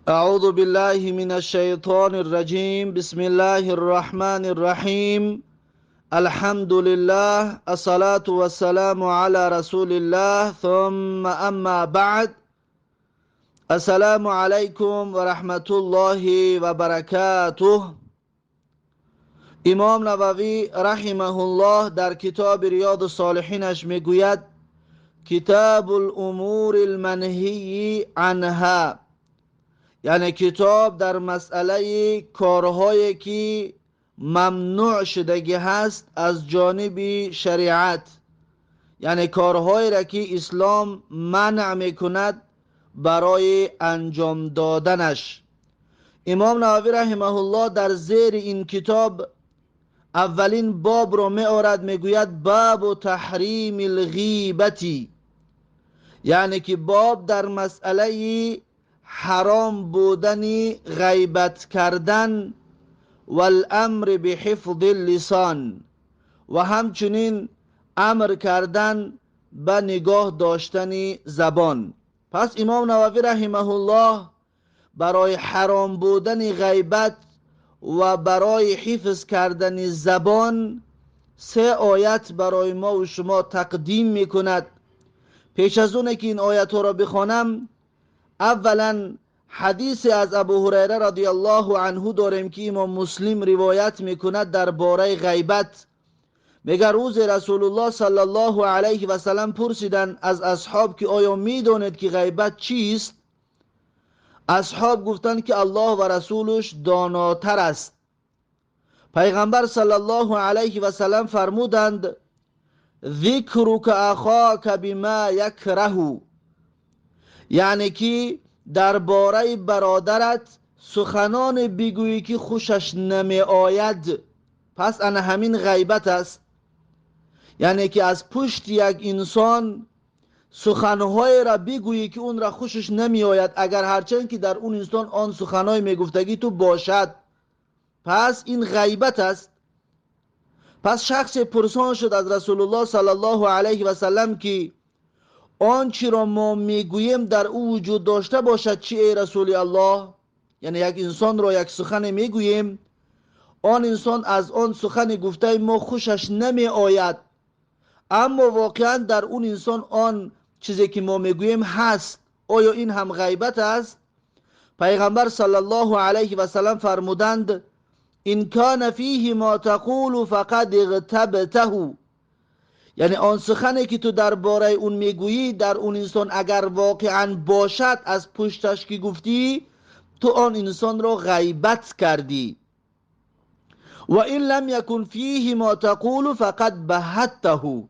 أعوذ بالله من الشيطان الرجيم. بسم الله الرحمن الرحيم. الحمد لله، الصلاة والسلام على رسول الله، ثم أما بعد. السلام علیکم و رحمت الله و برکاته. امام نووی رحمه الله در کتاب ریاض الصالحینش میگوید: کتاب الامور المنهی عنها، یعنی کتاب در مسئله کارهایی که ممنوع شدگی هست از جانب شریعت، یعنی کارهایی را که اسلام منع میکند برای انجام دادنش. امام نووی رحمه الله در زیر این کتاب اولین باب را می آورد، میگوید: باب تحریم الغیبتی، یعنی که باب در مسئله حرام بودن غیبت کردن، والامر بحفظ اللسان، و همچنین امر کردن به نگاه داشتن زبان. پس امام نووی رحمه الله برای حرام بودن غیبت و برای حفظ کردن زبان سه آیت برای ما و شما تقدیم میکند. پیش از اون که این آیت را بخوانم، اولا حدیث از ابو هریره رضی الله عنه داریم که امام مسلم روایت میکند درباره غیبت. میگه روز رسول الله صلی الله علیه و سلم پرسیدن از اصحاب که آیا میدانید که غیبت چیست؟ اصحاب گفتند که الله و رسولش داناتر است. پیغمبر صلی الله علیه و سلم فرمودند: ذکرک اخاک بما یکره، یعنی که درباره برادرت سخنان بگویی که خوشش نمی آید. پس انا همین غیبت است، یعنی که از پشت یک انسان سخنهای را بگویی که اون را خوشش نمی آید، اگر هرچند که در اون انسان آن سخنهای میگفتگی تو باشد، پس این غیبت است. پس شخص پرسان شد از رسول الله صلی الله علیه و سلم که آنچه را ما میگوییم در او وجود داشته باشد چی ای رسول الله؟ یعنی یک انسان را یک سخن میگوییم، آن انسان از آن سخن گفته ما خوشش نمی آید، اما واقعا در اون انسان آن چیزی که ما میگوییم هست، آیا این هم غیبت است؟ پیغمبر صلی الله علیه و سلم فرمودند: ان کان فیه ما تقول فقد اغتبته، یعنی آن سخنی که تو درباره اون میگویی در اون انسان اگر واقعا باشد، از پشتش که گفتی، تو آن انسان را غیبت کردی. و این لم یکن فیه ما تقول فقد بهته،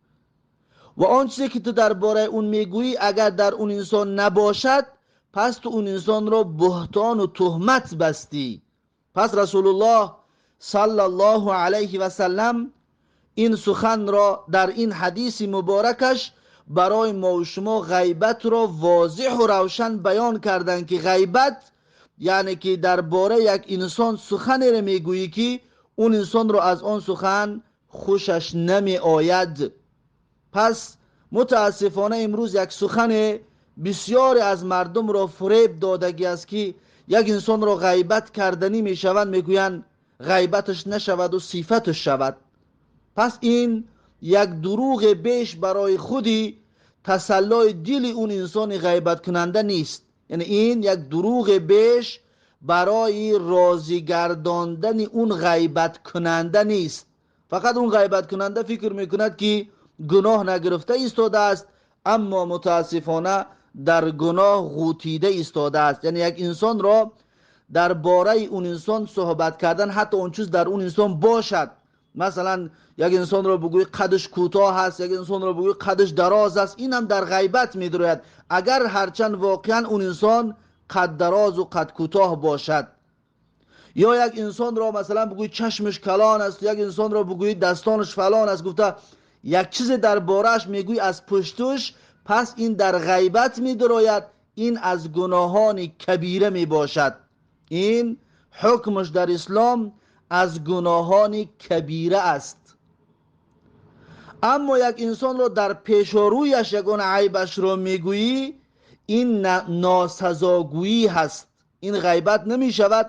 و آن چیزی که تو درباره اون میگویی اگر در اون انسان نباشد، پس تو اون انسان را بهتان و تهمت بستی. پس رسول الله صلی الله علیه و سلم این سخن را در این حدیث مبارکش برای ما و شما غیبت را واضح و روشن بیان کردند که غیبت یعنی که درباره یک انسان سخنی را میگویی که اون انسان را از آن سخن خوشش نمی آید. پس متاسفانه امروز یک سخن بسیاری از مردم را فریب دادگی است که یک انسان را غیبت کردنی میشوند، میگویند غیبتش نشود و صفتش شود. پس این یک دروغ بیش برای خودی تسلای دل اون انسان غیبت کننده نیست، یعنی این یک دروغ بیش برای راضی گرداندن اون غیبت کننده نیست. فقط اون غیبت کننده فکر میکند که گناه نگرفته ایستاده است، اما متاسفانه در گناه غوطیده ایستاده است. یعنی یک انسان را درباره اون انسان صحبت کردن، حتی اون چیز در اون انسان باشد، مثلا یک انسان را بگوی قدش کوتاه است، یک انسان را بگوی قدش دراز است، این هم در غیبت میدروید، اگر هرچند واقعا اون انسان قد دراز و قد کوتاه باشد. یا یک انسان را مثلا بگوی چشمش کلان است، یک انسان را بگوی دستانش فلان است، گفته یک چیز درباره‌اش میگوی از پشتش، پس این در غیبت میدروید، این از گناهان کبیره میباشد. این حکمش در اسلام از گناهان کبیره است. اما یک انسان را در پیش و رویش یگان عیبش را میگویی، این ناسزاگویی هست. ин ғайбат намешавад,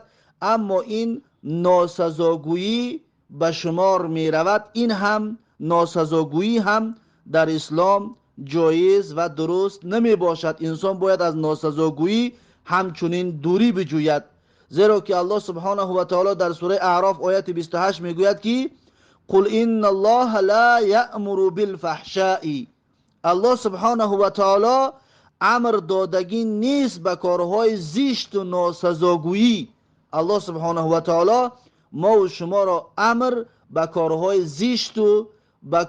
аммо ин носазогӯӣ ба шумор меравад. Ин ҳам носазогӯӣ ҳам дар ислом ҷоиз ва дуруст намебошад. Инсон бояд аз носазогӯӣ ҳамчунин дурӣ биҷӯяд, зеро ки Аллоҳ субҳонаҳу ва таоло дар сураи Аъроф ояти 28 мегӯяд ки қул инна аллоҳа ла яъмуру билфаҳшаи. Аллоҳ субҳонаҳу ва таоло амр додагӣ нест ба корҳои зишту носазогӯӣ. Аллоҳ субҳонаҳу ва таоло мову шуморо амр ба корҳои зишту ба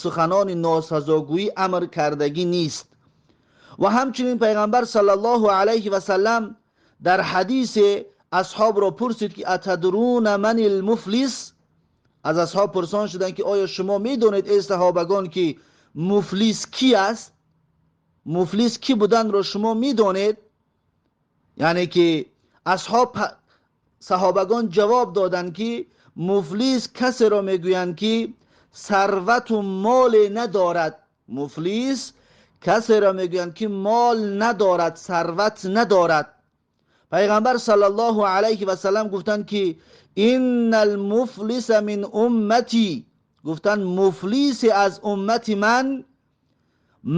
суханони носазогӯӣ амр кардагӣ нест. Ва ҳамчунин пайғамбар саллаллоҳу алайҳи васаллам дар ҳадисе асҳобро пурсид ки атадруна ман илмуфлис. Аз асҳоб пурсон шуданд ки оё шумо медонед, эй саҳобагон, ки муфлис ки аст? Муфлис ки буданро шумо медонед? Яъне ки асҳоб саҳобагон ҷавоб доданд ки муфлис касеро мегӯянд ки сарвату моле надорад. Муфлис касеро мегӯянд ки мол надорад, сарват надорад. Пайғамбар саллаллоҳу алайҳи васаллам гуфтанд ки инна алмуфлиса мин уммати. Гуфтанд муфлисе аз уммати ман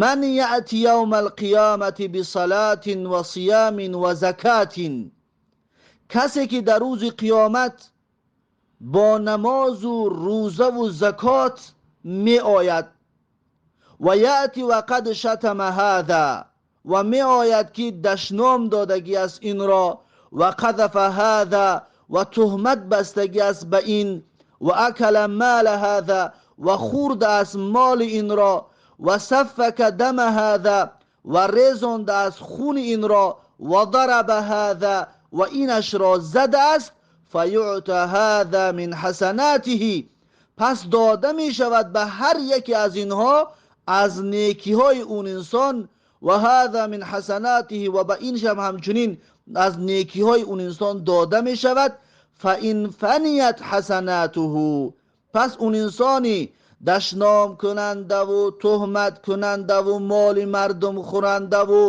ман яъти явма алқиёмати бисалатин ва сиямин ва закатин. Касе ки дар рӯзи қиёмат бо намозу рӯзаву закот меояд. Ва яъти ва қад шатама ҳаза. Ва меояд ки дашном додагӣ аст инро, ва қазафа ҳаза, ва туҳмат бастагӣ аст ба ин, ва акала мала ҳаза, ва хӯрда аст моли инро, ва сафака дама ҳаза, ва резонда аст хуни инро, ва дараба ҳаза, ва инашро зада аст. Фаюъта ҳаза мин ҳасанатиҳи. Пас дода мешавад ба ҳар яке аз инҳо аз некиҳои он инсон, ва ҳаза мин ҳасанатиҳи, ва ба ин шаб ҳамчунин аз некиҳои он инсон дода мешавад. Фаин фаният ҳасанатуҳу. Пас он инсони дашномкунандаву туҳматкунандаву моли мардум хӯрандаву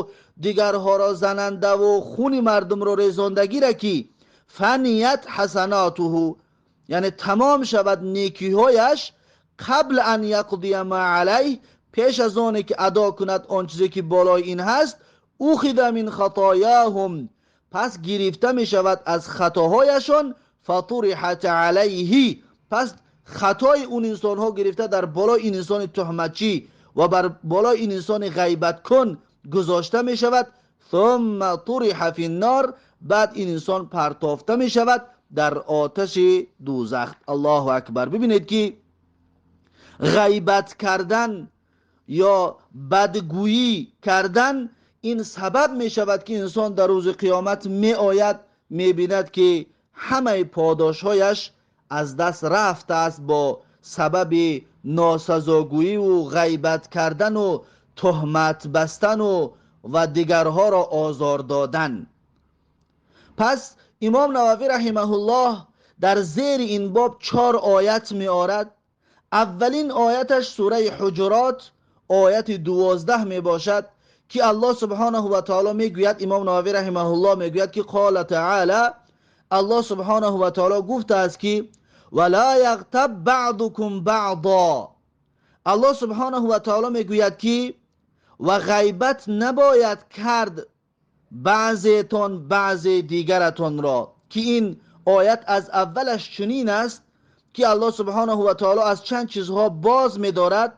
дигарҳоро занандаву хуни мардумро резондагира ки фаният ҳасанатуҳу, яъне тамом шавад некиҳояш, қабл ан яқдия ма алайҳ, пеш аз оне ки адо кунад он чизе ки болои ин ҳаст, ухиза мин хатояҳум, пас гирифта мешавад аз хатоҳояшон, фатуриҳат алайҳи, пас хатои он инсонҳо гирифта дар болои ин инсони туҳматчӣ ва бар болои ин инсони ғайбаткун гузошта мешавад. Сумма туриҳа финнор, баъд ин инсон партофта мешавад дар оташи дӯзах. Аллоҳу акбар. Бибинед ки ғайбат кардан ё бадгӯӣ кардан ин сабаб мешавад ки инсон дар рӯзи қиёмат меояд, мебинад ки ҳамаи подошҳояш аз даст рафтааст бо сабаби носазогӯиву ғайбат кардану туҳмат бастану ва дигарҳоро озор додан. Пас имом Нававӣ раҳимаҳуллоҳ дар зери ин боб 4 оят меорад. Аввалин ояташ сураи Ҳуҷурот ояти 12 мебошад ки Аллоҳ субҳонаҳу ва таоло мегӯяд, имом Нававӣ раҳимаҳуллоҳ мегӯяд ки қола таъала, Аллоҳ субҳонаҳу ва таоло гуфтааст ки ва ла яғтаб баъдукум баъдо. Аллоҳ субҳонаҳу ва таоло мегӯяд ки ва ғайбат набояд кард баъзетон баъзе дигаратонро, ки ин оят аз аввалаш чунин аст ки Аллоҳ субҳонаҳу ва таоло аз чанд чизҳо боз медорад,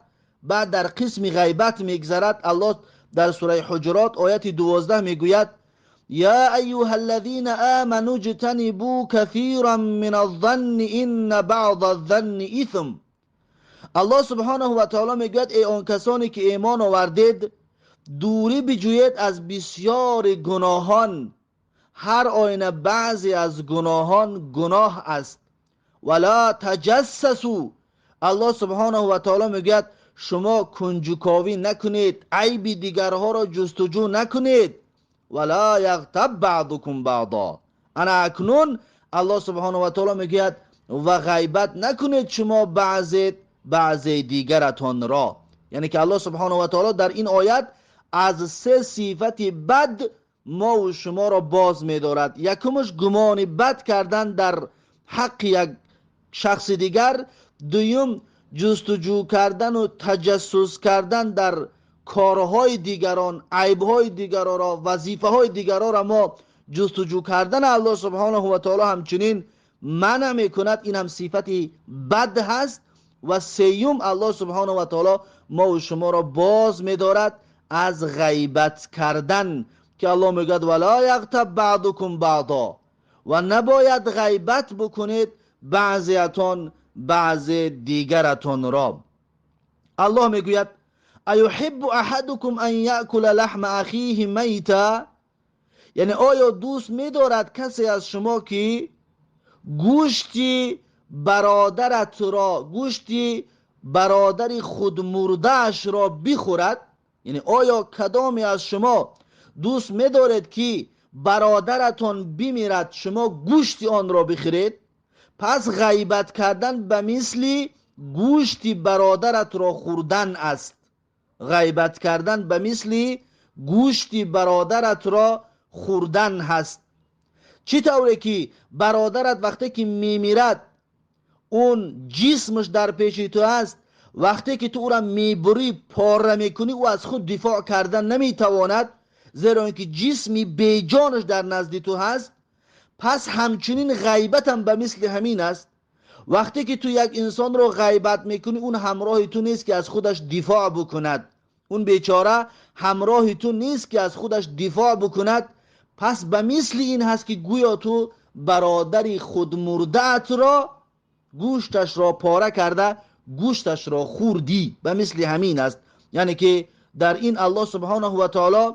баъд дар қисми ғайбат мегзарад. Аллоҳ дар сураи Ҳуҷурот ояти 12 мегӯяд: я айюҳа аллазина аману ҷтанибу касиран мин аззанни инна баъза аззанни исм. Аллоҳ субҳонаҳу ва таоло мегӯяд: эй он касоне ки имон овардед, дурӣ биҷӯед аз бисёри гуноҳон. Ҳар оина баъзе аз гуноҳон гуноҳ аст. Ва ла таҷассасу. Аллоҳ субҳонаҳу ва таоло мегӯяд: шумо кунҷуковӣ накунед, айби дигарҳоро ҷустуҷӯ накунед. Ва ла яғтаб баъдукум баъдо. Ана акнун Аллоҳ субҳонаҳу ва таоло мегӯяд: ва ғайбат накунед шумо баъзе баъзе дигаратонро. Яъне ки Аллоҳ субҳонаҳу ва таоло дар ин оят аз се сифати бад мо ва шуморо боз медорад. Якумаш гумони бад кардан дар ҳаққи як шахси дигар, дуюм ҷустуҷӯ кардан ва таҷассус кардан дар корҳои дигарон, айбҳои дигаронро, вазифаҳои дигаронро мо ҷустуҷӯ кардан Аллоҳ субҳонаҳу ва таоло ҳамчунин манъ мекунад. Ин ҳам сифати бад ҳаст. Ва сеюм Аллоҳ субҳонаҳу ва таоло мо ва шуморо боз медорад аз ғайбат кардан, ки Аллоҳ мегӯяд вала яғтаб баъдукум баъзо, ва набояд ғайбат бикунед баъзеатон баъзе дигаратонро. Аллоҳ мегӯяд аюҳиббу аҳадукум ан яъкула лаҳма ахиҳи майта, яъне оё дӯст медорад касе аз шумо ки гӯшти бародаратро, гӯшти бародари худмурдаашро бихӯрад? Яъне оё кадоме аз шумо дӯст медоред ки бародаратон бимирад, шумо гӯшти онро бихӯред? Пас ғайбат кардан ба мисли гӯшти бародаратро хӯрдан аст. Ғайбат кардан ба мисли гӯшти бародаратро хӯрдан ҳаст. Чӣ тавре ки бародарат вақте ки мемирад, он ҷисмаш дар пеши ту аст, вақте ки ту ӯро мебурӣ, пора мекунӣ, ӯ аз худ дифоъ кардан наметавонад, зеро ин ки ҷисми беҷонаш дар назди ту ҳаст. Пас ҳамчунин ғайбатам ба мисли ҳамин аст. Вақте ки ту як инсонро ғайбат мекунӣ, он ҳамроҳи ту нест ки аз худаш дифоъ бикунад, он бечора ҳамроҳи ту нест ки аз худаш дифоъ бикунад. Пас ба мисли ин ҳаст ки гӯё ту бародари худмурдаатро гӯшташро пора карда гӯшташро хӯрдӣ. Ба мисли ҳамин аст. Яъне ки дар ин Аллоҳ субҳонаҳу ва таоло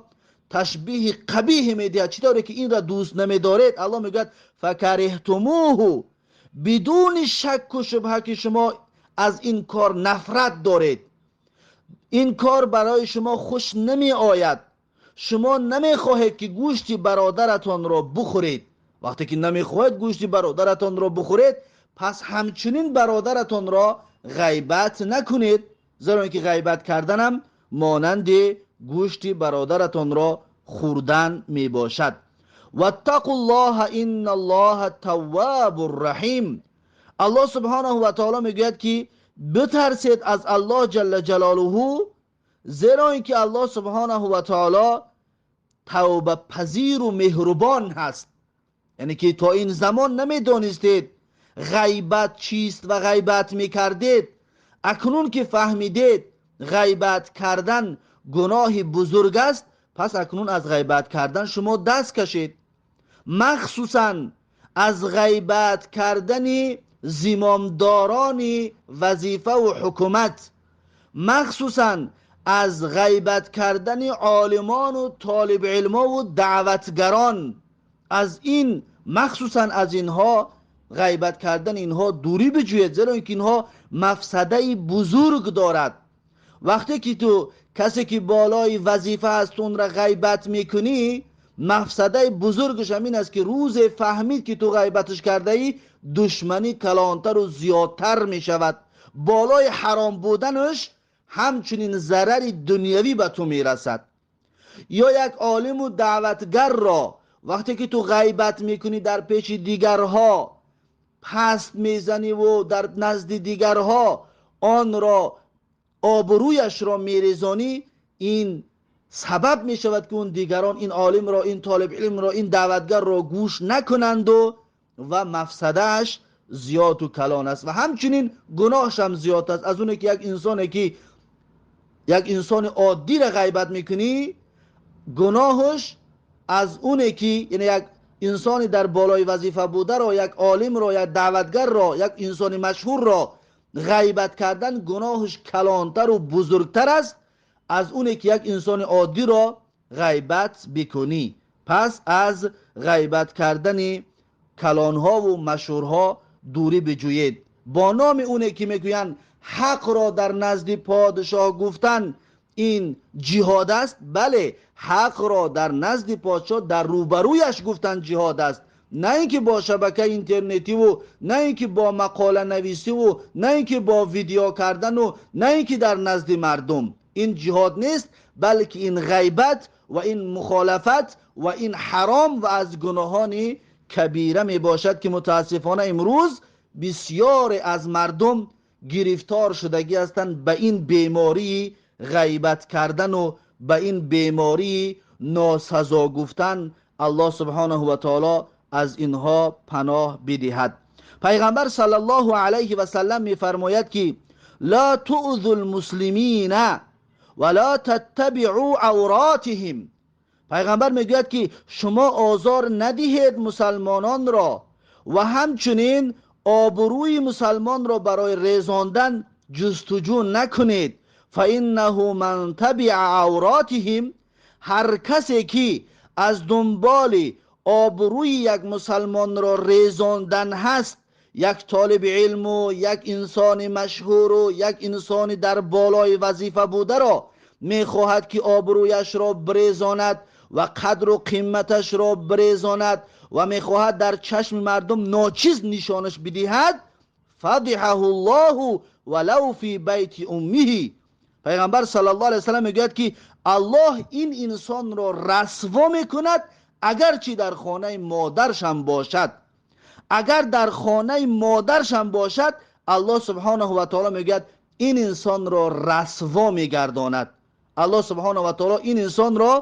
ташбиҳи қабиҳе медиҳад. Чӣ тавре ки инро дӯст намедоред, Аллоҳ мегӯяд факариҳтумуҳу, бидуни шакку шубҳа ки шумо аз ин кор нафрат доред, ин кор барои шумо хуш намеояд, шумо намехоҳед ки гӯшти бародаратонро бихӯред. Вақте ки намехоҳед гӯшти бародаратонро бихӯред, пас ҳамчунин бародаратонро ғайбат накунед, зеро ин ки ғайбат карданам монанди гӯшти бародаратонро хӯрдан мебошад. Ваттақуллоҳа инналлоҳа таввабур раҳим. Аллоҳ субҳонаҳу ва таоло мегӯяд ки битарсед аз Аллоҳ ҷалла ҷалолуҳу, зеро ин ки Аллоҳ субҳонаҳу ва таоло тавбапазиру меҳрубон ҳаст. Яъне ки то ин замон намедонистед ғайбат чист ва ғайбат мекардед, акнун ки фаҳмидед ғайбат кардан гуноҳи бузург аст, пас акнун аз ғайбат кардан шумо даст кашед. Махсусан аз ғайбат кардани зимомдорони вазифаву ҳукумат, махсусан аз ғайбат кардани олимону толибилмову даъватгарон, аз ин махсусан аз инҳо ғайбат кардани инҳо дурӣ биҷӯед, зеро ин ки инҳо мафсадаи бузург дорад. Вақте ки ту касе ки болои вазифа аст онро ғайбат мекунӣ, мафсадаи бузургаш ҳамин аст ки рӯзе фаҳмид ки ту ғайбаташ кардаӣ, душманӣ калонтару зиёдтар мешавад. Болои ҳаром буданаш ҳамчунин зарари дунявӣ ба ту мерасад. Ё як олиму даъватгарро вақте ки ту ғайбат мекунӣ дар пеши дигарҳо паст мезаниву дар назди дигарҳо онро обрӯяшро мерезонӣ, ин сабаб мешавад ки он дигарон ин олимро, ин толибилмро, ин даъватгарро гӯш накунанду ва мафсадааш зиёду калон аст ва ҳамчунин гуноҳашам зиёд аст. Аз оне ки як инсоне ки як инсони оддиро ғайбат мекунӣ, гуноҳаш аз оне ки яъне як инсони дар болои вазифа бударо, як олимро, як даъватгарро, як инсони машҳурро ғайбат кардан гуноҳаш калонтару бузургтар аст аз оне ки як инсони оддиро ғайбат бикунӣ. Пас аз ғайбат кардани калонҳову машҳурҳо дурӣ биҷӯед. Бо номи оне ки мегӯянд ҳақро дар назди подшоҳ гуфтан ин ҷиҳод аст, бале, ҳақро дар назди подшоҳ дар рӯбарӯяш гуфтан ҷиҳод аст, на ин ки бо шабакаи интернетиву, на ин ки бо мақоланависиву, на ин ки бо видео кардану, на ин ки дар назди мардум. Ин ҷиҳод нест, балки ин ғайбат ва ин мухолафат ва ин ҳаром ва аз гуноҳони кабира мебошад, ки мутаассифона имрӯз бисёре аз мардум гирифтор шудагӣ ҳастанд ба ин бемории ғайбат кардан ва ба ин бемории носазо гуфтан. Аллоҳ субҳонаҳу ва таоло аз инҳо паноҳ бидиҳад. Пайғамбар саллаллоҳу алайҳи васаллам мефармояд, ки ла туъзу лмуслимина ва ла таттабиъу авротиҳим. Пайғамбар мегӯяд, ки шумо озор надиҳед мусалмононро ва ҳамчунин обрӯи мусалмонро барои резондан ҷустуҷӯ накунед. Фаиннаҳу ман табиа авротиҳим, ҳар касе ки аз дунболи обрӯи як мусалмонро резондан ҳаст, як толиби илму як инсони машҳуру як инсони дар болои вазифа бударо мехоҳад, ки обрӯяшро бирезонад ва қадру қиматашро бирезонад ва мехоҳад дар чашми мардум ночиз нишонаш бидиҳад, фадиҳаҳу ллоҳу валав фи байти уммиҳи. Пайғамбар саллаллоҳу алайҳи васаллам мегӯяд, ки Аллоҳ ин инсонро расво мекунад, агарчи дар хонаи модаршам бошад. Агар дар хонаи модаршам бошад, Аллоҳ субҳонаҳу ва таоло мегӯяд, ин инсонро расво мегардонад. Аллоҳ субҳонаҳу ва таоло ин инсонро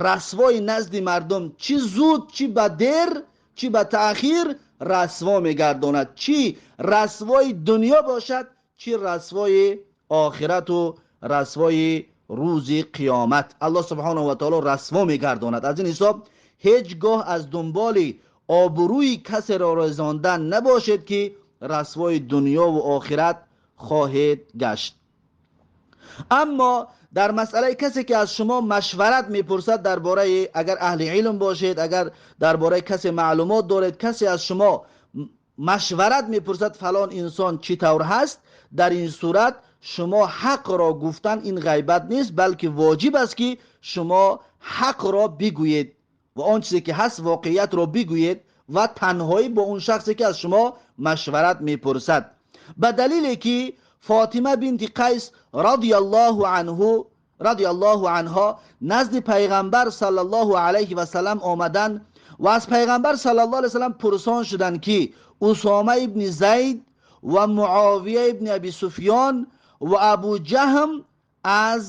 расвои назди мардум, чӣ зуд, чӣ ба дер, чӣ ба таъхир, расво мегардонад. Чӣ расвои дунё бошад, чӣ расвои охирату расвои рӯзи қиёмат, Аллоҳ субҳонаҳу ва таоло расво мегардонад. Аз ин ҳисоб ҳеҷ гоҳ аз дунболи обрӯи касеро резондан набошед, ки расвои дунёву охират хоҳед гашт. Аммо дар масъалаи касе ки аз шумо машварат мепурсад, дар бораи, агар аҳли илм бошед, агар дар бораи касе маълумот доред, касе аз шумо машварат мепурсад, фалон инсон чӣ тавр ҳаст, дар ин сурат шумо ҳақро гуфтан ин ғайбат нест, балки воҷиб аст, ки шумо ҳақро бигӯед ва он чизе ки ҳаст воқеиятро бигӯед ва танҳоӣ бо он шахсе ки аз шумо машварат мепурсад. Ба далеле ки Фотима бинти Қайс радиаллоҳу анҳу, радиаллоҳу анҳо, назди пайғамбар саллаллоҳу алайҳи васаллам омаданд ва аз пайғамбар саллаллоҳу алайҳи васаллам пурсон шуданд, ки Усома ибни Зайд ва Муовия ибни Аби Суфён ва Абу Ҷаҳм аз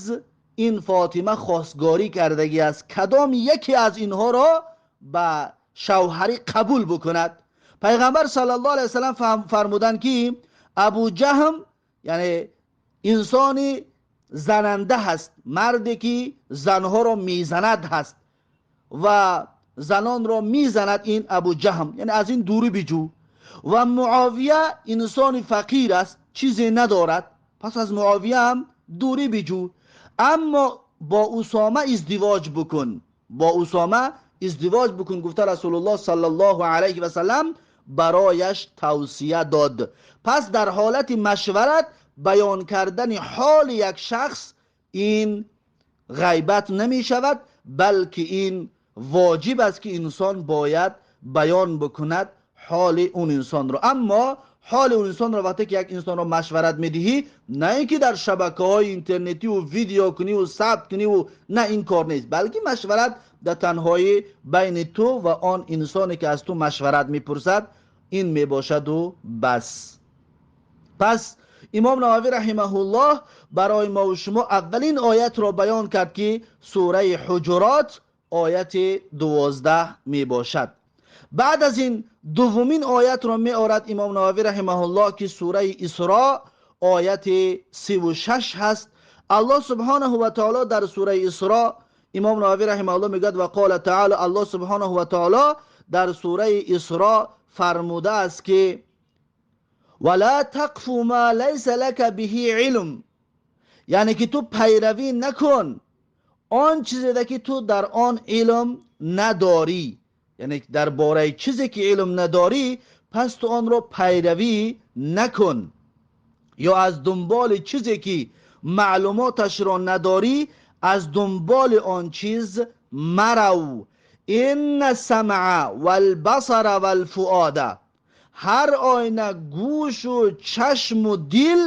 ин Фотима хостгорӣ кардагӣ аст, кадом яке аз инҳоро ба шавҳарӣ қабул бикунад? Пайғамбар саллаллоҳу алайҳи васаллам фармуданд, ки Абу Ҷаҳм, яъне инсони зананда ҳаст, марде ки занҳоро мезанад ҳаст ва занонро мезанад, ин Абу Ҷаҳм, яъне аз ин дурӣ биҷӯ. Ва Муовия инсони фақир аст, чизе надорад, пас аз Муовия ҳам дурӣ биҷӯ, аммо бо Усома издивоҷ бикун, бо Усома издивоҷ бикун, гуфта Расулуллоҳ саллаллоҳу алайҳи васаллам барояш тавсия дод. Пас дар ҳолати машварат баён кардани ҳоли як шахс ин ғайбат намешавад, балки ин воҷиб аст, ки инсон бояд баён бикунад ҳоли он инсонро. Аммо ҳоли он инсонро вақте ки як инсонро машварат медиҳӣ, на ин ки дар шабакаҳои интернетиву видео куниву сабт куниву, на, ин кор нест, балки машварат дар танҳоӣ байни ту ва он инсоне ки аз ту машварат мепурсад, ин мебошаду бас. Пас имом Нававӣ раҳимаҳуллоҳ барои мо ва шумо аввалин оятро баён кард, ки сураи Ҳуҷурот ояти 12 мебошад. Баъд аз ин дуввумин оятро меорад имом Нававӣ раҳимаҳуллоҳ, ки сураи Исро ояти 36 ҳаст. Аллоҳ субҳонаҳу ва таоло дар сураи Исро, имом Нававӣ раҳимаҳуллоҳ мегӯяд: ва қола таоло, Аллоҳ субҳонаҳу ва таоло дар сураи Исро фармудааст, ки ва ла тақфу ма лайса лака биҳи илм, яъне ки ту пайравӣ накун он чизе ки ту дар он илм надорӣ, яъне дар бораи чизе ки илм надорӣ, пас ту онро пайравӣ накун, ё аз дунболи чизе ки маълумоташро надорӣ, аз дунболи он чиз марав. Инна самъа валбасара валфуода, ҳар оина гӯшу чашму дил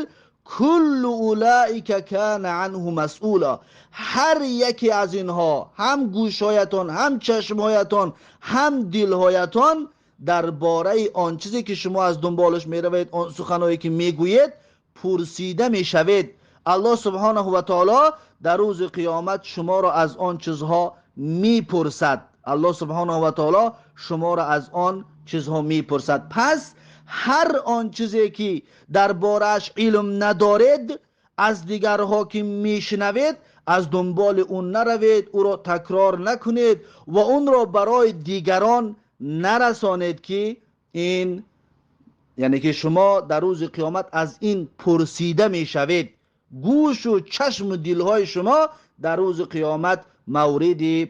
کل اولئک کان عنه مسئولا. هر یکی از اینها، هم گوشهایتان، هم چشمهایتان، هم دلهایتان، درباره آن چیزی که شما از دنبالش میروید، آن سخنهایی که میگویید، پرسیده میشوید. الله سبحانه و تعالی در روز قیامت شما را از آن چیزها میپرسد. الله سبحانه و تعالی شما را از آن چیزها میپرسد. پس هر آن چیزی که درباره‌اش علم ندارید، از دیگرها که میشنوید، از دنبال اون نروید، او را تکرار نکنید و اون را برای دیگران نرسانید که این یعنی که شما در روز قیامت از این پرسیده میشوید. گوش و چشم و دلهای شما در روز قیامت مورد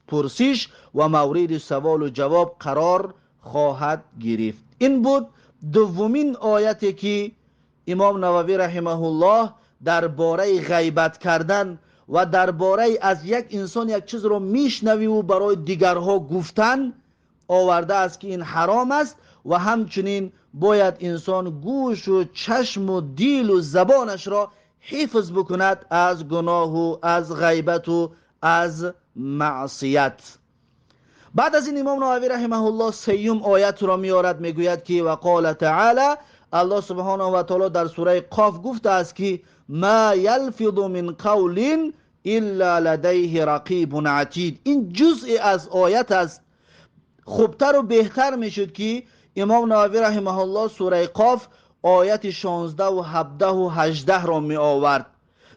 پرسش و مورد سوال و جواب قرار خواهد گرفت. این بود دومین آیتی که امام نووی رحمه الله درباره غیبت کردن و درباره از یک انسان یک چیز رو میشنوی و برای دیگرها گفتن آورده است که این حرام است و همچنین باید انسان گوش و چشم و دل و زبانش را حفظ بکند از گناه و از غیبت و از معصیت. بعد از این امام نووی رحمه الله سیوم آیت را میارد، میگوید که و قال تعالی، الله سبحانه و تعالی در سوره قاف گفته است که ما یلفظ من قول الا لدیه رقیب عتید. این جزء از آیت است. خوبتر و بهتر میشد که امام نووی رحمه الله سوره قاف آیت 16 و 17 و 18 را می آورد،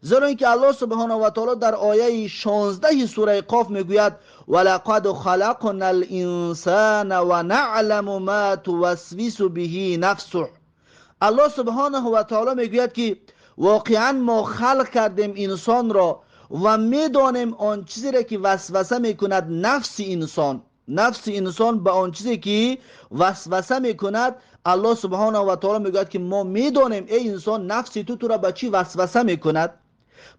زیرا اینکه الله سبحانه و تعالی در آیه 16 سوره قاف میگوید ولقد خلقنا الانسان و نعلم ما توسوس به نفسه. الله سبحانه و تعالی میگوید که واقعا ما خلق کردیم انسان را و میدانیم آن چیزی را که وسوسه میکند نفس انسان، نفس انسان به آن چیزی که وسوسه میکند. الله سبحانه و تعالی میگوید که ما میدانیم ای انسان نفس تو را به چی وسوسه میکند.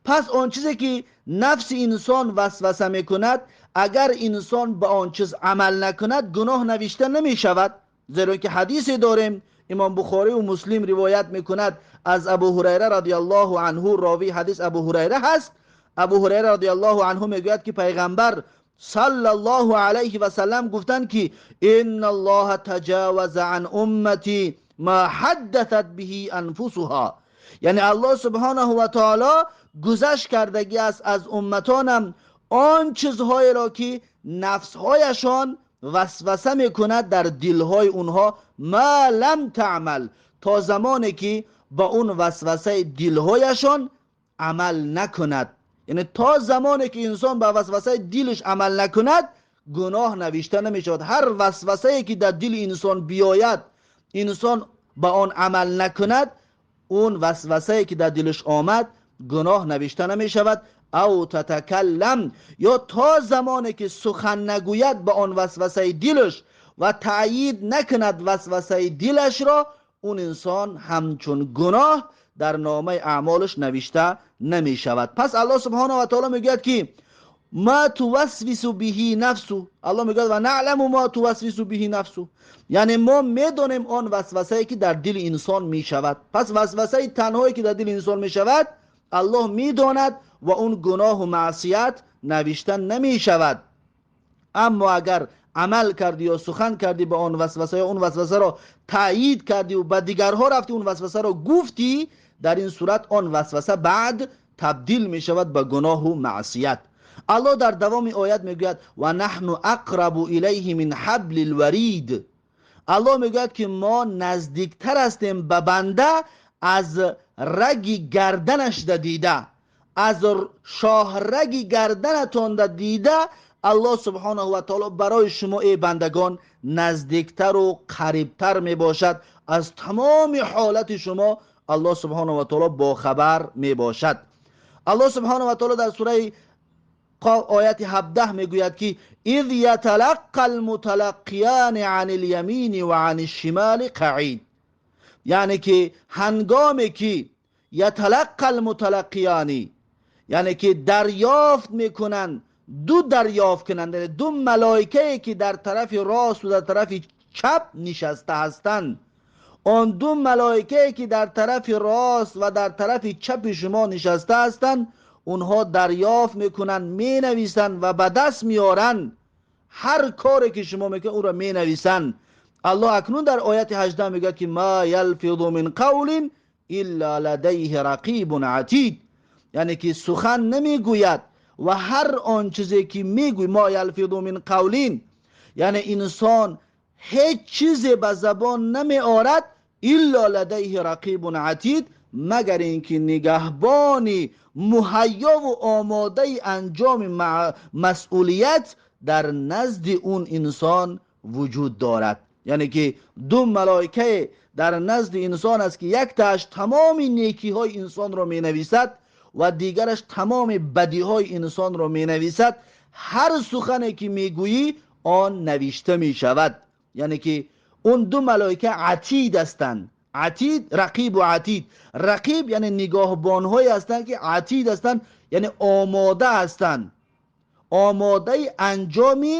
پس آن چیزی که نفس انسان وسوسه میکند، اگر انسان به آن چیز عمل نکند گناه نوشته نمیشود. زیرا که حدیثی داریم امام بخاری و مسلم روایت میکند از ابو هریره رضی الله عنه، راوی حدیث ابو هریره هست. ابو هریره رضی الله عنه میگوید که پیغمبر صلی الله علیه و سلم گفتند که ان الله تجاوز عن امتی ما حدثت به انفسها. یعنی الله سبحانه و تعالی گذشت کردگی است از امتانم آن چیزهایی را که نفسهایشان وسوسه میکند در دلهای اونها، ما لم تعمل، تا زمانی که با اون وسوسه دلهایشان عمل نکند. یعنی تا زمانی که انسان با وسوسه دلش عمل نکند گناه نوشته نمیشود. هر وسوسه‌ای که در دل انسان بیاید انسان با آن عمل نکند، اون وسوسه‌ای که در دلش آمد گناه نوشته نمیشود. او تتکلم، یا تا زمانی که سخن نگوید به آن وسوسه دلش و تأیید نکند وسوسه دلش را، اون انسان همچون گناه در نامه اعمالش نوشته نمی شود. پس الله سبحانه و تعالی میگوید که ما توسوس به نفسه، الله میگوید و نعلم ما توسوس به نفسه، یعنی ما میدانیم آن وسوسه‌ای که در دل انسان می شود. پس وسوسه تنهایی که در دل انسان می شود الله میداند و اون گناه و معصیت نوشته نمی شود. اما اگر عمل کردی یا سخن کردی به آن وسوسه یا اون وسوسه را تایید کردی و به دیگرها رفتی اون وسوسه را گفتی، در این صورت آن وسوسه بعد تبدیل می شود به گناه و معصیت. الله در دوام آیت میگوید و نحن اقرب الیه من حبل الورید. الله میگوید که ما نزدیکتر هستیم به بنده از رگ گردنش دیده، از شاهرگ گردنتان دیده. الله سبحانه و تعالی برای شما ای بندگان نزدیکتر و قریبتر می باشد. از تمام حالت شما الله سبحانه و تعالی با خبر می باشد. الله سبحانه و تعالی در سوره قاف آیت 17 میگوید که اذ یتلقى المتلقیان عن الیمین و عن الشمال قعید، یعنی که هنگامی که یتلقى المتلقیان، یعنی که دریافت میکنند، دو دریافت کننده، دو ملائکه که در طرف راست و در طرف چپ نشسته هستند، Он ду малоикае ки дар тарафи рост ва дар тарафи чапи шумо нишаста ҳастанд, онҳо дарёфт мекунанд, менависанд ва ба даст меоранд. Ҳар коре ки шумо мекунед, онро менависанд. Аллоҳ акнун дар ояти 18 мегӯяд ки ма ялфизу мин қавлин илла ладайҳи рақибун атид, яъне ки сухан намегӯяд ва ҳар он чизе ки мегӯй, ма ялфизу мин қавлин, яъне инсон ҳеҷ чизе ба забон намеорад, илла ладайҳи рақибун атид, магар инки нигаҳбони муҳайё ва омодаи анҷоми масъулият дар назди он инсон вуҷуд дорад. Яъне ки ду малоика дар назди инсон аст ки якташ тамоми некиҳои инсонро менависад ва дигараш тамоми бадиҳои инсонро менависад. Ҳар сухане ки мегӯӣ, он навишта мешавад. Яъне ки он ду малоика атид ҳастанд. Атид, рақибу атид. Рақиб яъне нигоҳбонҳое ҳастанд ки атид ҳастанд, яъне омода ҳастанд, омодаи анҷоми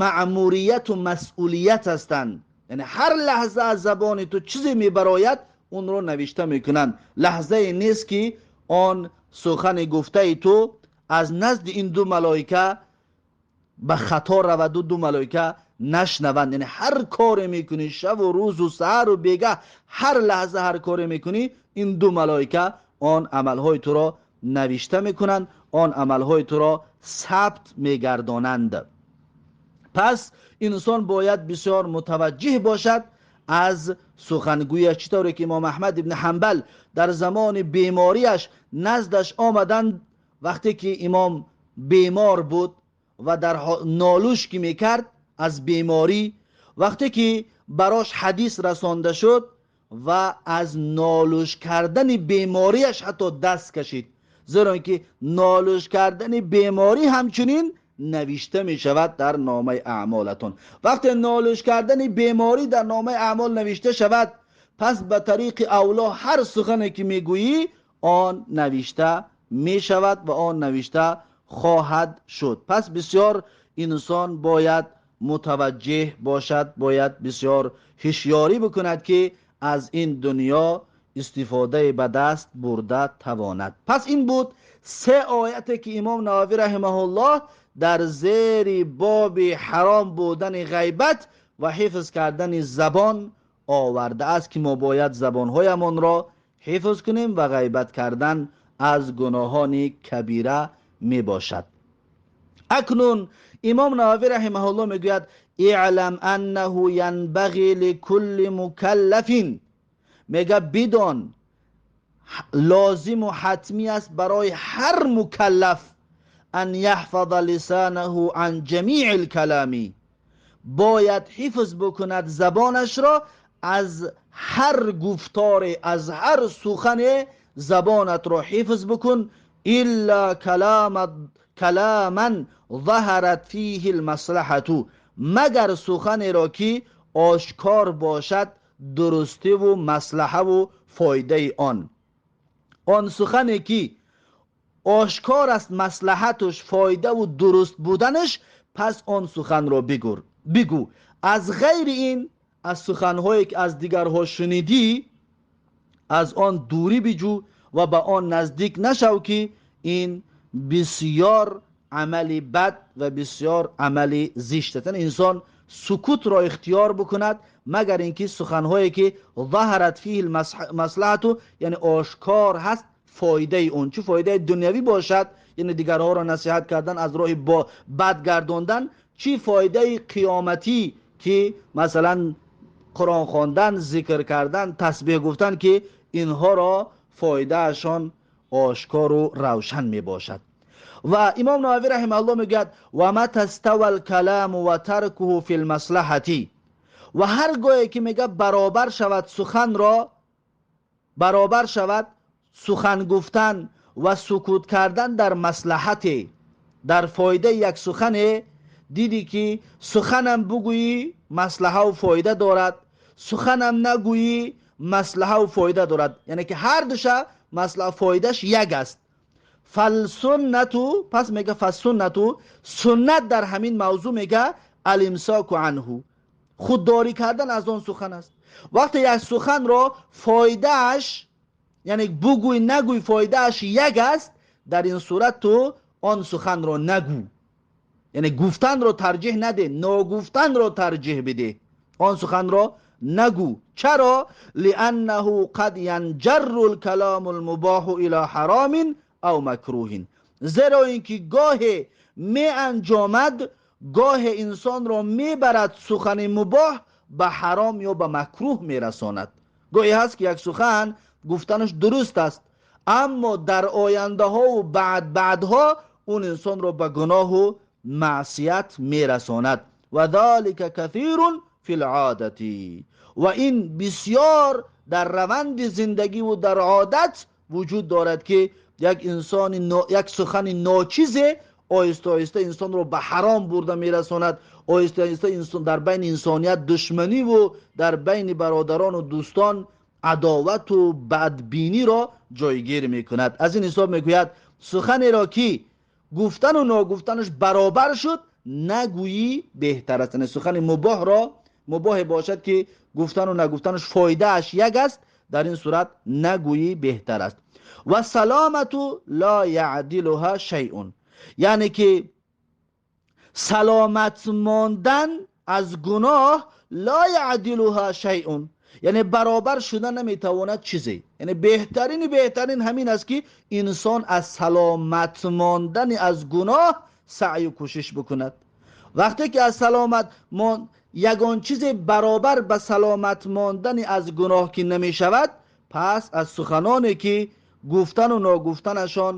маъмурияту масъулият ҳастанд. Яъне ҳар лаҳза аз забони ту чизе мебарояд, онро навишта мекунанд. Лаҳзае нест ки он сухани гуфтаи ту аз назди ин ду малоика ба хато раваду ду малоика нашнаванд. Яъне ҳар коре мекунӣ, шаву рӯзу саҳару бегаҳ, ҳар лаҳза ҳар коре мекунӣ, ин ду малоика он амалҳои туро навишта мекунанд, он амалҳои туро сабт мегардонанд. Пас инсон бояд бисёр мутаваҷҷиҳ бошад аз сухангӯяш. Чӣ тавре ки имом Аҳмад ибни Ҳанбал дар замони бемориаш наздаш омаданд, вақте ки имом бемор буд ва дар нолуш ки мекард аз беморӣ, вақте ки барош ҳадис расонда шуд ва аз нолуш кардани бемориаш ҳатто даст кашид, зеро ки нолуш кардани беморӣ ҳамчунин навишта мешавад дар номаи аъмолатон. Вақте нолуш кардани беморӣ дар номаи аъмол навишта шавад, пас ба тариқи авло ҳар сухане ки мегӯӣ, он навишта мешавад ва он навишта хоҳад шуд. Пас бисёр инсон бояд мутаваҷҷеҳ бошад, бояд бисёр ҳушёрӣ бикунад ки аз ин дунё истифодаи ба даст бурда тавонад. Пас ин буд се ояте ки имом Нававӣ раҳимаҳуллоҳ дар зери боби ҳаром будани ғайбат ва ҳифз кардани забон овардааст, ки мо бояд забонҳоямонро ҳифз кунем ва ғайбат кардан аз гуноҳони кабира мебошад. Акнун имом Нававӣ раҳимаҳуллоҳ мегӯяд: اعلم أنه ينبغي لكل مكلف, мега бидон, лозиму ҳатмӣ аст барои ҳар мукаллаф, أن يحفظ لسانه عن جميع الكلام, бояд ҳифз бикунад забонашро аз ҳар гуфторе, аз ҳар сухане забонатро ҳифз бикун, إلا كلاما ظهرت فيه المصلحة, магар суханеро ки ошкор бошад дурустиву маслаҳаву фоидаи он. Он сухане ки ошкор аст маслаҳатуш, фоидаву дуруст буданаш, пас он суханро бигӯ. Аз ғайри ин, аз суханҳое ки аз дигарҳо шунидӣ, аз он дурӣ биҷӯ ва ба он наздик нашав, ки ин бисёр амали бад ва бисёр амали зишт аст. Инсон сукутро ихтиёр бикунад, магар инки суханҳое ки ظهرت فيه المصلحة, яъне ошкор ҳаст фоидаи он, чӣ фоидаи дунявӣ бошад, яъне дигарҳоро насиҳат кардан, аз роҳи бад гардондан, чӣ фоидаи қиёматӣ, ки масалан Қуръон хондан, зикр кардан, тасбеҳ гуфтан, ки инҳоро фоидаашон ошкору равшан мебошад. Ва имом Нававӣ раҳимаҳуллоҳ мегӯяд: ومتى استوى الكلام وتركه في المصلحة, ва ҳар гоҳе ки мега баробар шавад суханро, баробар шавад сухан гуфтан ва сукут кардан дар маслаҳате, дар фоидаи як сухане, дидӣ ки суханам бугӯӣ, маслаҳаву фоида дорад, суханам нагӯӣ, маслаҳаву фоида дорад, яъне ки ҳар душа маслаҳа фоидаш як аст, فالسنة, пас мега فالسنة, суннат дар ҳамин мавзӯъ мега الإمساك عنه, худдорӣ кардан аз он сухан аст. Вақте як суханро фоидааш, яъне бугӯй нагӯй, фоидааш як аст, дар ин сурат ту он суханро нагӯ, яъне гуфтанро тарҷиҳ наде, ногуфтанро тарҷиҳ бидеҳ, он суханро нагӯ. Чаро? Лианнаҳу қад янҷарру лкалому лмубоҳу ила ҳаромин ав макруҳин, зеро ин ки гоҳе меанҷомад, гоҳе инсонро мебарад сухани мубоҳ ба ҳаром ё ба макрӯҳ мерасонад. Гоҳе ҳаст ки як сухан гуфтанаш дуруст аст, аммо дар ояндаҳову баъд баъдҳо он инсонро ба гуноҳу маъсият мерасонад. Ва залика касирун фи лъодати, ва ин бисёр дар раванди зиндагиву дар одат вуҷуд дорад, ки як инсони як сухани ночизе оҳиста оҳиста инсонро ба ҳаром бурда мерасонад, оҳиста оҳиста инсон дар байни инсоният душманиву дар байни бародарону дӯстон адовату бадбиниро ҷойгир мекунад. Аз ин ҳисоб мегӯяд, суханеро ки гуфтану ногуфтанаш баробар шуд, нагӯӣ беҳтар аст. Яъне сухани мубоҳро, мубоҳе бошад ки гуфтану нагуфтанаш фоидааш як аст, дар ин сурат нагӯӣ беҳтар аст. Ва саломату ла яъдилуҳа шайъун, яъне ки саломат мондан аз гуноҳ, ла яъдилуҳа шайъун, яъне баробар шуда наметавонад чизе. Яъне беҳтарини беҳтарин ҳамин аст, ки инсон аз саломат мондани аз гуноҳ саъю кӯшиш бикунад. Вақте ки аз саломат ягон чизе баробар ба саломат мондани аз гуноҳ ки намешавад, пас аз суханоне ки гуфтану ногуфтанашон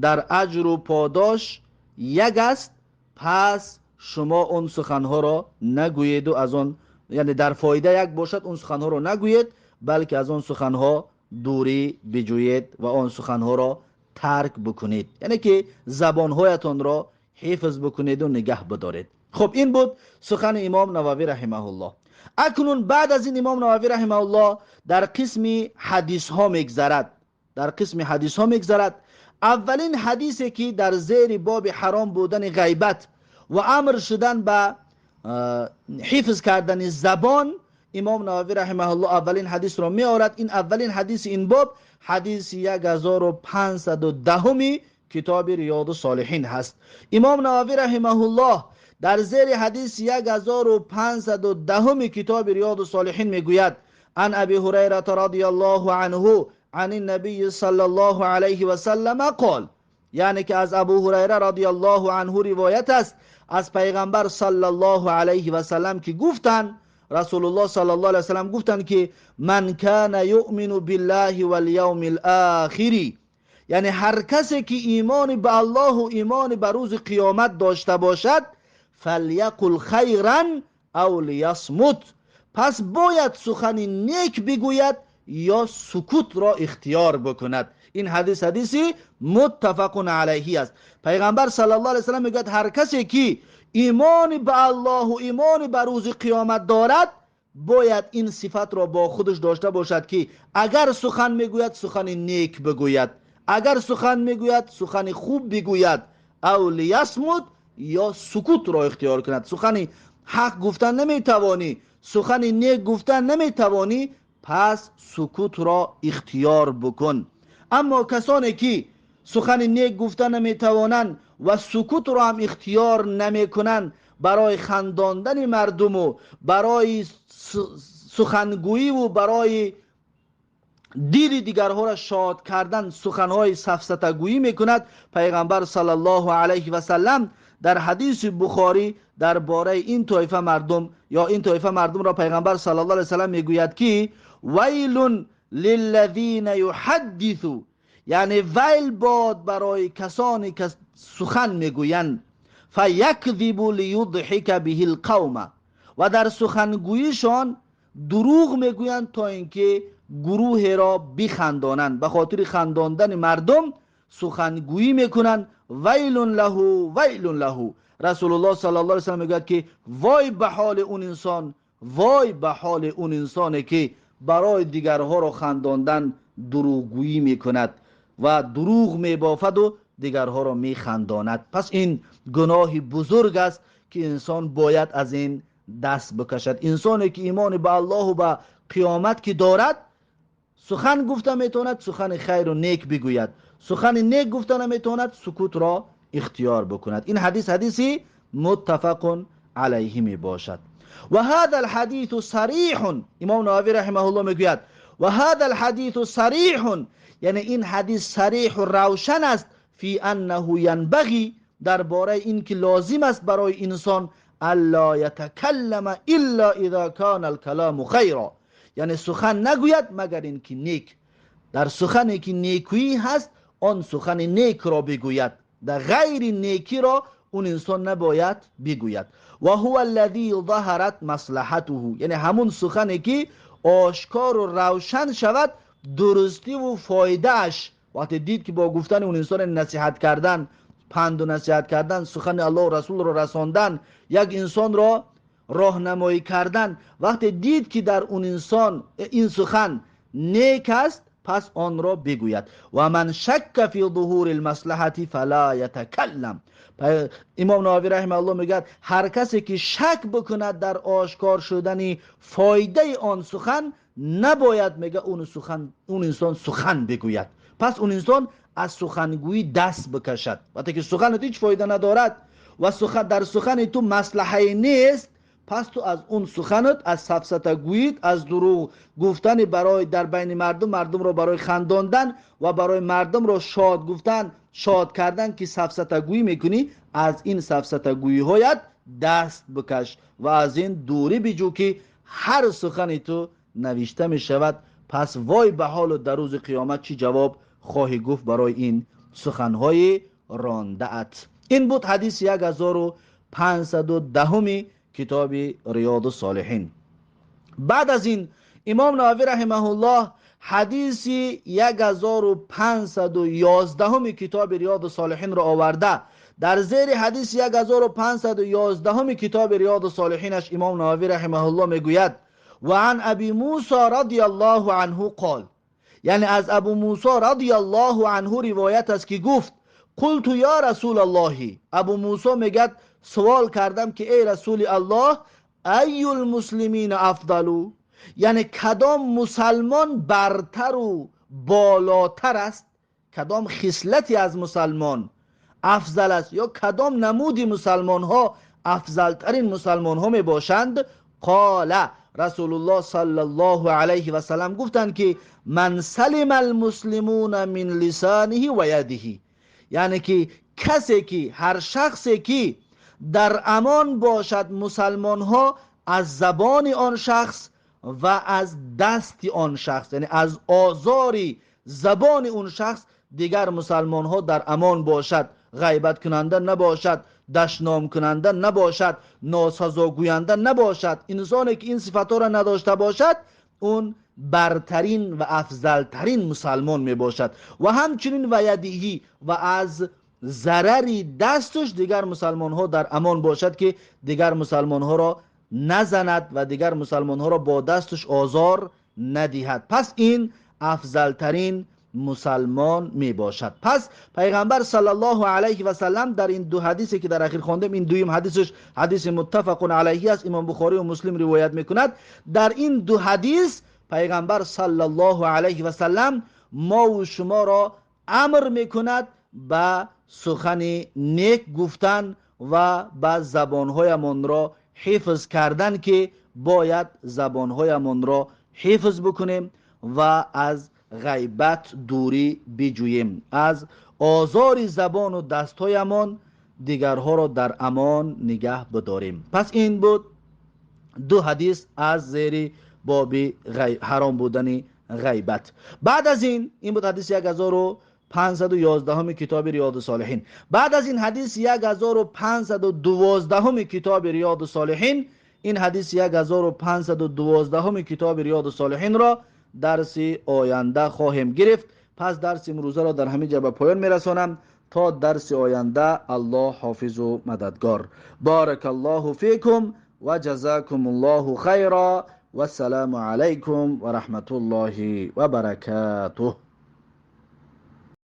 дар аҷру подош як аст, пас шумо он суханҳоро нагӯеду аз он, яъне дар фоида як бошад, он суханҳоро нагӯед, балки аз он суханҳо дурӣ биҷӯед ва он суханҳоро тарк бикунед, яъне ки забонҳоятонро ҳифз бикунеду нигаҳ бидоред. Хуб, ин буд сухани имом Нававӣ раҳимаҳуллоҳ. Акнун баъд аз ин имом Нававӣ раҳимаҳуллоҳ дар қисми ҳадисҳо мегзарад, дар қисми ҳадисҳо мегзарад. Аввалин ҳадисе ки дар зери боби ҳаром будани ғайбат ва амр шудан ба ҳифз кардани забон, имом Нававӣ раҳимаҳуллоҳ аввалин ҳадисро меорад. Ин аввалин ҳадиси ин боб ҳадиси 1510-уми китоби Риёду Солиҳин ҳаст. Имом Нававӣ раҳимаҳуллоҳ дар зери ҳадиси 1510-уми китоби Риёду Солиҳин мегӯяд: ан Аби Ҳурайрата радияллоҳу анҳу ан набийи саллаллоҳу алайҳи васаллама қол, яъне ки аз Абу Ҳурайра радияллоҳу анҳу ривоят аст аз пайғамбар саллаллоҳу алайҳи васаллам, ки гуфтанд, Расулуллоҳ саллаллоҳу алайҳи васаллам гуфтанд, ки ман кана юъмину биллаҳи вал явмил охири, яъне ҳар касе ки имони ба Аллоҳу имони ба рӯзи қиёмат дошта бошад, фаляқул хайран ав лиясмут, пас бояд сухани нек бигӯяд ё сукутро ихтиёр бикунад. Ин ҳадис ҳадиси муттафақун алайҳи аст. Пайғамбар саллаллоҳу алайҳи васаллам мегӯяд, ҳар касе ки имони ба Аллоҳу имони ба рӯзи қиёмат дорад, бояд ин сифатро бо худаш дошта бошад, ки агар сухан мегӯяд, сухани нек бигӯяд, агар сухан мегӯяд, сухани хуб бигӯяд, ав лиясмут, ё сукутро ихтиёр кунад. Сухани ҳақ гуфтан наметавонӣ, сухани нек гуфтан наметавонӣ, пас сукутро ихтиёр бикун. Аммо касоне ки сухани нек гуфта наметавонанд ва сукутро ҳам ихтиёр намекунанд, барои хандондани мардуму барои сухангӯиву барои дили дигарҳоро шод кардан суханҳои сафсатагӯӣ мекунад, пайғамбар саллаллоҳу алайҳи васаллам дар ҳадиси Бухорӣ дар бораи ин тоифа мардум ё ин тоифа мардумро пайғамбар саллаллоҳу алайҳи васаллам мегӯяд, ки вайлун лиллазина юҳаддису, яъне вайл бод барои касоне ки сухан мегӯянд, фаякзибу лиюдҳика биҳи лқавма, ва дар сухангӯишон дурӯғ мегӯянд, то ин ки гурӯҳеро бихандонанд, ба хотири хандондани мардум сухангӯӣ мекунанд. Вайлун лаҳу, вайлун лаҳу. Расулуллоҳ саллаллоҳу алайҳи васаллам мегӯяд, ки вой ба ҳоли он инсон, вой ба ҳоли он инсоне ки барои дигарҳоро хандондан дурӯғгӯӣ мекунад ва дурӯғ мебофаду дигарҳоро механдонад. Пас ин гуноҳи бузург аст, ки инсон бояд аз ин даст бикашад. Инсоне ки имони ба Аллоҳу ба қиёмат ки дорад, сухан гуфта метавонад, сухани хайру нек бигӯяд. Сухани нек гуфта наметавонад, сукутро ихтиёр бикунад. Ин ҳадис ҳадиси муттафақун алайҳи мебошад. Ва ҳаза алҳадису сариҳун, Имом Нававӣ раҳимаҳуллоҳ мегӯяд, ва ҳаза алҳадису сариҳун, яъне ин ҳадис сариҳу равшан аст, фи аннаҳу янбағӣ, дар бораи ин ки лозим аст барои инсон, алло ятакаллама илла иза кана алкаламу хайра, яъне сухан нагӯяд магар ин ки нек, дар сухане ки некӯӣ ҳаст он сухани некро бигӯяд, дар ғайри некиро он инсон набояд бигӯяд. Ва ҳува аллазӣ заҳарат маслаҳатуҳу, яъне ҳамун сухане ки ошкору равшан шавад дурустиву фоидааш. Вақте дид ки бо гуфтани он инсон насиҳат кардан, панду насиҳат кардан, сухани Аллоҳу расулро расондан, як инсонро роҳнамоӣ кардан, вақте дид ки дар он инсон ин сухан нек аст, пас онро бигӯяд. Ва ман шакка фи зуҳури лмаслаҳати фала ятакаллам. Имом Нававӣ раҳимаҳуллоҳ мегӯяд, ҳар касе ки шак бикунад дар ошкор шудани фоидаи он сухан, набояд, мега, он инсон сухан бигӯяд. Пас он инсон аз сухангӯӣ даст бикашад. Вақте ки суханат ҳеҷ фоида надорад ва дар сухани ту маслаҳае нест, пас ту аз он суханат, аз сафсатагӯит, аз дурӯғ гуфтани барои дар байни мардум, мардумро барои хандондан ва барои мардумро шод гуфтан, шод кардан ки сафсатагӯӣ мекунӣ, аз ин сафсатагӯиҳоят даст бикаш ва аз ин дурӣ биҷӯ ки ҳар сухани ту навишта мешавад. Пас вой ба ҳолу дар рӯзи қиёмат чӣ ҷавоб хоҳӣ гуфт барои ин суханҳои рондаат. Ин буд ҳадиси 1510 китоби Риёду Солиҳин. Баъд аз ин Имом Нававӣ раҳимаҳуллоҳ ҳадиси 1511 китоби Риёду Солиҳинро оварда, дар зери ҳадиси 1511 китоби Риёду Солиҳинаш Имом Нававӣ раҳимаҳуллоҳ мегӯяд: ва ан Аби Мусо радияллоҳу анҳу қол, яъне аз Абу Мусо радияллоҳу анҳу ривоят аст ки гуфт: қулту ё Расулаллоҳи, Абу Мусо мегӯяд, суол кардам ки эй Расули Аллоҳ, айюл муслимина афдалу, яъне кадом мусалмон бартару болотар аст, кадом хислати аз мусалмон афзал аст ё кадом намуди мусалмонҳо афзалтарин мусалмонҳо мебошанд? Қола Расулуллоҳ саллаллоҳу алайҳи васаллам гуфтанд ки ман салима алмуслимуна мин лисониҳи ва ядиҳи, яъне ки касе ки ҳар шахсе ки дар амон бошад мусалмонҳо аз забони он шахс ва аз дасти он шахс, яъне аз озори забони он шахс дигар мусалмонҳо дар амон бошад, ғайбаткунанда набошад, дашномкунанда набошад, носазогӯянда набошад. Инсоне ки ин сифатҳоро надошта бошад, он бартарин ва афзалтарин мусалмон мебошад. Ва ҳамчунин ва ядиҳӣ, ва аз зарари дасташ дигар мусалмонҳо дар амон бошад, ки дигар мусалмонҳоро назанад ва дигар мусалмонҳоро бо дасташ озор надиҳад. Пас ин афзалтарин мусалмон мебошад. Пас пайғамбар саллаллоҳу алайҳи васаллам дар ин ду ҳадисе ки дар ахир хондем, ин дуюм ҳадисаш ҳадиси муттафақун алайҳи аст, Имом Бухорӣ ва Муслим ривоят мекунад. Дар ин ду ҳадис пайғамбар саллаллоҳу алайҳи васаллам мову шуморо амр мекунад ба сухани нек гуфтан ва ба забонҳоямонро ҳифз кардан, ки бояд забонҳоямонро ҳифз бикунем ва аз ғайбат дурӣ биҷӯем, аз озори забону дастҳоямон дигарҳоро дар амон нигаҳ бидорем. Пас ин буд ду ҳадис аз зери боби ҳаром будани ғайбат. Баъд аз ин, ин буд ҳадиси 1511 китоби Риёду Солиҳин. Баъд аз ин ҳадиси 1512 китоби Риёду Солиҳин, ин ҳадиси 1512 китоби Риёду Солиҳинро дарси оянда хоҳем гирифт. Пас дарси имрӯзаро дар ҳамин ҷо ба поён мерасонам. То дарси оянда Аллоҳ ҳофизу мададгор. Баракаллоҳу фикум ва ҷазакумуллоҳу хайра. Вассаламу алайкум ва раҳматуллоҳи ва баракатуҳ.